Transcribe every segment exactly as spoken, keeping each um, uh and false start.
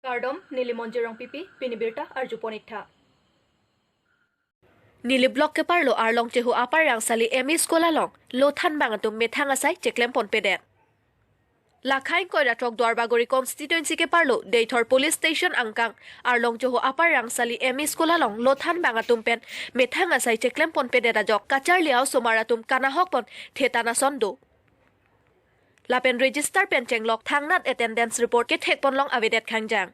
Kardom, neli Monjir Rongpipi, pini birta arjupon iktha. Nilip Block keparlo Arlong Chohu Upper Rangsali M E School along lo thanbang atum methang asai cheklem ponpedet. Lakha ingkoi ra throk Duarbagori constituency keparlo Deithor Police Station angkang Arlong Chohu Upper Rangsali M E School along lo thanbang atum pen methang asai cheklem ponpedet ajok kacharli a-osomar atum kanahok pon thetan ason do. Lapen register pen chenglok thangnat attendance report kethek ponlong avedet khangjang.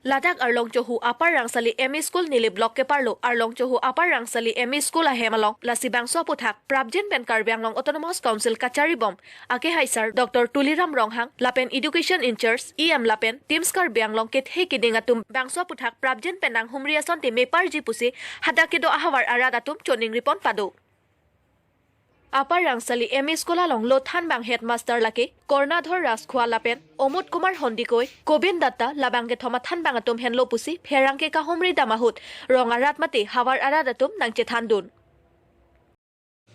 Ladak Arlong Chohu Upper Rangsali M E School Nilip Block keparlo Arlong Chohu Upper Rangsali M E School ahem along lasi bangso aphuthak prapjin pen Karbi Anglong Autonomous Council kacharibom akehaisar Doctor Tuliram Ronghang lapen Education in-charge E M lapen Teams Karbi Anglong kethe kiding atum bangso aphuthak prapjin pen nanghumri asonte meparji pusi hadak kedo ahavar arat atum choningri pon pado. Upper Rangsali M E School along lo thanbang headmaster lake Kornadhor Rajkhua lapen Omot Kumar Hondikoi, Kobin Datta labang kethom athanbang atum henlo pusi pherangke kahumri dam ahut rong arat mate havar arat atum nangchethandun.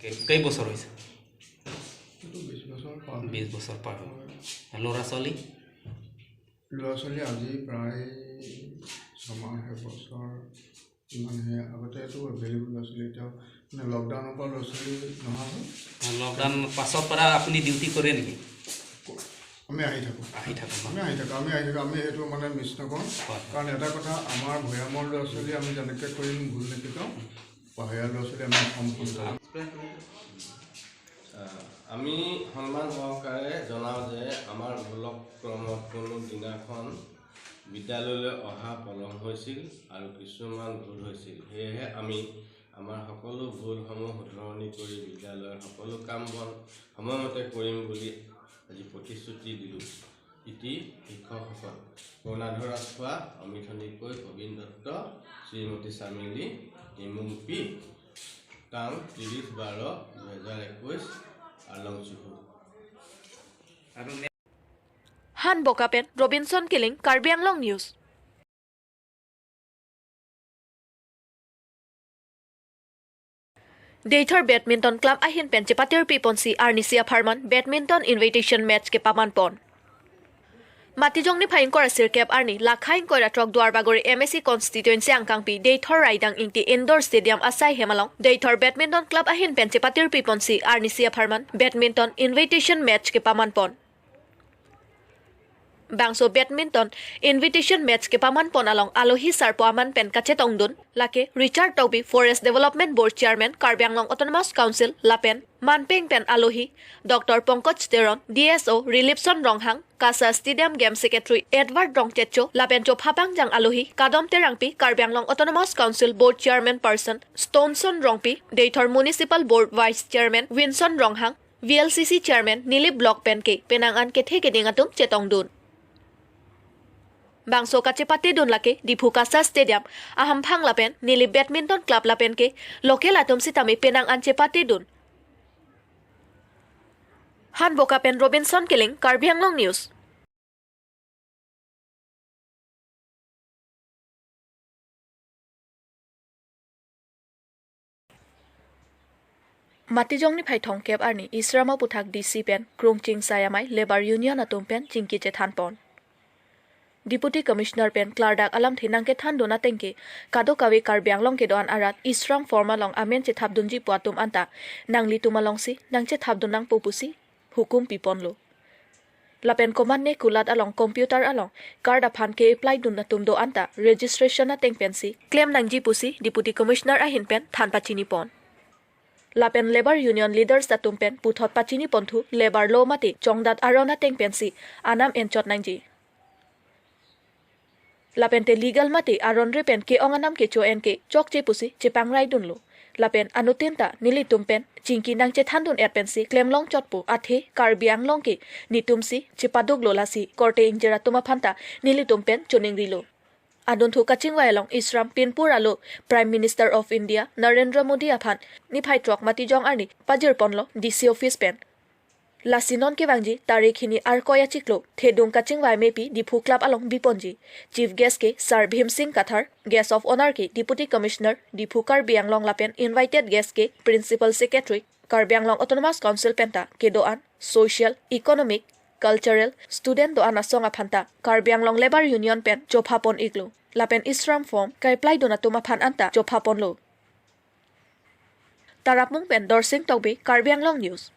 কে- কেই বছৰ হৈছে? এইটো বিশ বছৰ পাৰ হ'ল। বিশ বছৰ পাৰ হ'ল। ল'ৰা ছোৱালী? ল'ৰা ছোৱালী আজি প্ৰায় ছমাহ, এবছৰ ইমানহে। আগতে এইটো এভেইলেবল আছিলে, এতিয়া মানে লকডাউনৰ পৰা ল'ৰা ছোৱালী নহা হ'ল। লকডাউন পাছৰ পৰা আপুনি ডিউটি কৰে নেকি? আমি আহি থাকোঁ। আহি থাকোঁ ন? আমি আহি থাকোঁ, আমি আহি থাকোঁ, আমি সেইটো মানে মিছ নকৰোঁ। হয়, হয়। কাৰণ এটা কথা, আমাৰ ভৈয়ামৰ ল'ৰা ছোৱালী আমি যেনেকৈ কৰিম, ভুল নিশিকাওঁ, পাহাৰীয়া ল'ৰা ছোৱালী আমি অসম সঞ্চালন। আহ, আমি সন্মান সহকাৰে জনাওঁ যে আমাৰ ব্লক ক্ৰমত কোনো দিনাখন বিদ্যালয়লৈ অহা পলম হৈছিল আৰু কিছুমান ভুল হৈছিল। সেয়েহে আমি আমাৰ সকলো ভুলসমূহ শুধৰণি কৰি বিদ্যালয়ৰ সকলো কাম বন সময়মতে কৰিম বুলি আজি প্ৰতিশ্ৰুতি দিলোঁ। ইতি শিক্ষকসকল, কৰ্ণাধৰ ৰাজখোৱা, অমিত সন্দিকৈ, প্ৰবীণ দত্ত, শ্ৰীমতী চামেলি, ইমুংপি, তাং ত্ৰিশ বাৰ দুহেজাৰ একৈশ, আলং চুহু। Han Bokapen, Robinson Killing, Karbi Anglong News. Deithor Badminton Club ahin pen chepatir piponsi arnisi apharman badminton invitation match kepaman pon. Matijong niphai ingkoi ra sirkep arni, lakha ingkoi ra throk Duarbagori M A C constituency angkangpi Deithor Raidang Ingti Indoor Stadium asai hem along Deithor Badminton Club ahin pen chepatir piponsi arnisi apharman badminton invitation match kepaman pon. Bangso badminton invitation match kepaman pon along alohi sarpo aman pen kachetongdun lake Richard Tokbi, Forest Development Board Chairman, Karbi Anglong Autonomous Council, lapen manpeng pen alohi Doctor Pankaj Teron, D S O, Rilipson Ronghang, KASA Stadium Game Secretary Edward Rongchecho, lapen chophapangjang alohi Kadom Terangpi, Karbi Anglong Autonomous Council Board Chairman Person Stoneson Rongpi, Deithor Municipal Board Vice Chairman Winson Ronghang, V L C C Chairman Nilip Block pen ke penang an kethe keding atum chetongdun. Bangso kachepatedun lake Diphu KASA Stadium ahamphang lapen Nilip Badminton Club lapen ke local atum sitame penang an chepatedun. Han Bokapen, Robinson Killing, Karbi Anglong News. Matijong niphai thomkep arni Isram aphuthak D C pen krungching sai amei Labour Union atum pen chingki chethan pon. Deputy Commissioner pen klardak alamthe nangkethandun ateng ke kadokave Karbi Anglong kedo-an arat Isram form along amen chethapdunji pu atum anta nanglitum alongsi nangchethapdun nangpo pusi hukum piponlo. Lapen komatne kulat along computer along card aphan ke-apply dun atum do anta registration ateng pensi klem nangji pusi Deputy Commissioner ahin pen than pachini pon. Lapen Labour Union leaders atum pen puthot pachini ponthu labour law mate chongdat aron ateng pensi anam enchot nangji. Lapen te legal mate aron re pen ke-ong anam kecho-en ke chokche pusi chepangraidunlo. Lapen anuttin ta nelitum pen chingki nangchethandun-et pensi klemlong chotpo athe Karbi Anglong ke netumsi chepaduklo, lasi korte ingjir atum aphan ta nelitum pen choningrilo. Adunthu kachingvai along Isram pinpur alo Prime Minister of India Narendra Modi aphan niphai throk Matijong arni pajir ponlo D C office pen. Lasi non kevangji tarik hini Arkoi achiklo thedung kachingvai mepi Diphu Club along biponji. Chief guest ke Sir Bhim Singh Kathar, guest of honour ke Deputy Commissioner Diphu Karbi Anglong lapen invited guest ke Principal Secretary Karbi Anglong Autonomous Council penta kedo-an social, economic, cultural, student do-an asong aphanta Karbi Anglong Labour Union pen chopha pon iklo. Lapen e-shram form kaiplai dun atum aphan anta chopha ponlo. Tarapung pen Dorsing Tokbi, Karbi Anglong News.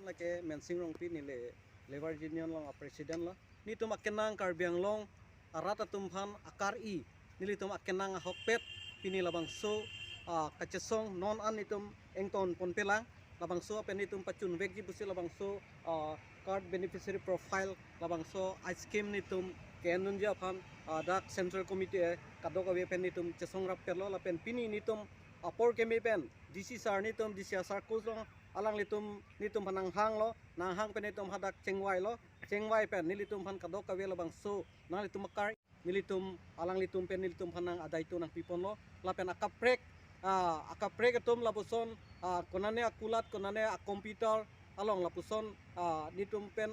Lake Mensing Rongpi, neli Labour Union along a-president lo. Netum akenang Karbi Anglong arat atum aphan akar-i, nelitum akenang ahokpet pini labangso, ah, kachesong non an netum ington ponpelang. Labangso pen netum pachunvekji pusi labangso, ah, card beneficiary profile labangso a-scheme netum ke-endunji aphan, ah, dak Central Committee, eh, kadokave pen netum chesong rappetlo. Lapen pini netum apor keme pen D C sir netum, D C sir kus lo, alanglitum netum aphan nanghanglo, nanghang pen netum hadak chengvailo, chengvai pen nelitum aphan kadokave labangso nanglitum akar, nelitum, alanglitum pen nelitum aphan nang adai tu nangpiponlo. Lapen akaprek, ah, akaprek atum lapuson, ah, konane akulat, konane a-computer along lapuson, ah, netum pen,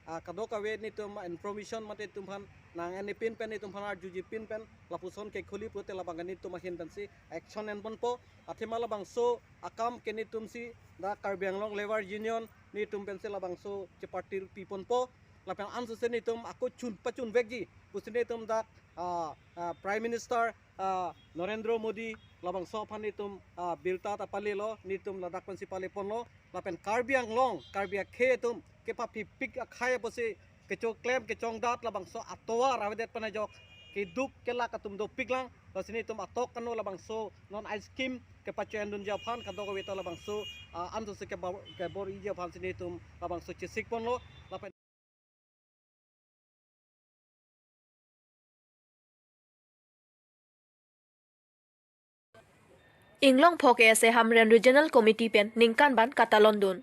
ah, kadokave netum information mate netum aphan nang-en-e pin pen, netum aphan arjuji pin pen lapuson kekhuli pute labang netum ahin pensi action enponpo. Athema labangso akam ke netumsi dak Karbi Anglong Labour Union netum pensi labangso cheparty piponpo. Lapen ansose netum ako chun pachunvekji pusi netum dak, ah, ah, Prime Minister, ah, Narendra Modi labangso aphan netum, ah, birta ta palelo, netum ladak pensi paleponlo. Lapen Karbi Anglong, Karbi akhei atum kepaphipik akhei apotsi kechoklem kechongdat labangso atovar avedet pen ajok keduk kelak atum dopiklang. Lasi netum atok kano labangso non a-scheme kepacho-endunji aphan kadokave ta labangso, ah, ansose kebor, kebor-iji aphansi netum labangso chesik ponlo. Lapen Inglongpho K S A Hamren Regional Committee pen ningkan ban katalon dun.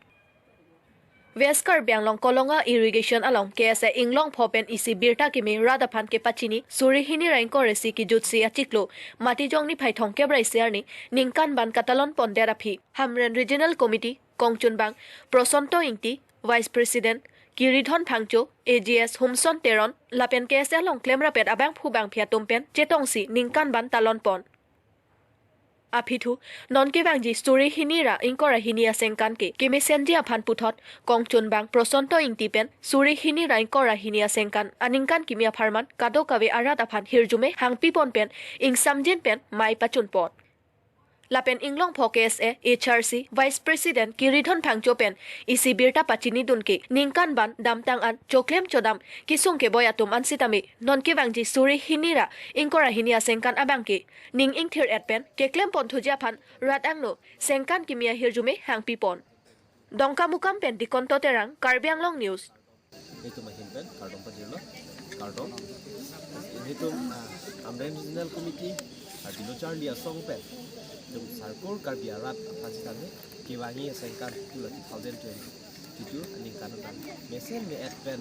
West Karbi Anglong Kolonga Irrigation along K S A Inglongpho pen isi birta kimi rat aphan kepachini suri hini ra ingkoi ra isi kejutsi achiklo Matijong niphai thomkep ra isi arni ningkan ban katalon pondet aphi Hamren Regional Committee kongchunbang Prosonto Ingti, Vice President Kiridhon Phangcho, A G S Humson Teron lapen K S A along klemrapet abangphu bangphi atum pen chetongsi ningkan ban talon pon. Aphi thu, non kevangji suri hini ra ingkoi ra hini asengkan ke kemesenji aphan puthot kongchunbang Prosonto Ingti pen suri hini ra ingkoi ra hini asengkan aningkan kimi apharman kadokave arat aphan hirjume hangpipon pen ingsamjin pen mei pachunpon. Lapen Inglongpho K S A H R C Vice President Kiridhon Phangcho pen isi birta pachini dun ke ningkan ban damtang an choklem chodam kesung keboi atum an sitame non kevangji suri hini ra ingkoi ra hini asengkan abang ke ning ingthir-et pen keklem ponthuji aphan rat angno sengkan kimi ahirjume hangpipon. Dongkamukam pen Dikonto Terang, Karbi Anglong News. Netum ahin pen kardom pajirlo, kardom. Netum, ah, Hamren Regional Committee, ah, Karbi Lo Charli Asong pen netum Sarkur Karbi arat aphan sitame kevangji asengkan two thousand twenty-two aningkan an mesen me-et pen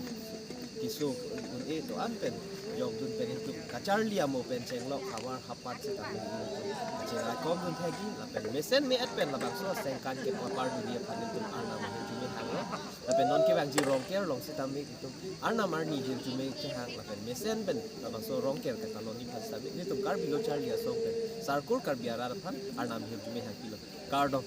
keso un-e do-an pen jokdun pen netum kacharli amo pen chenglok havar hapat sitame netum kachelai kom dun thekji, lapen mesen me-et pen labangso asengkan kepapar dunji aphan netum Arnam ahirjume hanglo. Lapen non kevangji Rongker along sitame netum Arnam arni hirjume chehang lapen mesen pen labangso Rongker katalon aphan sitame netum Karbi Lo Charli Asong pen Sarkur Karbi arat aphan Arnam hirjume hangpilo. Kardom.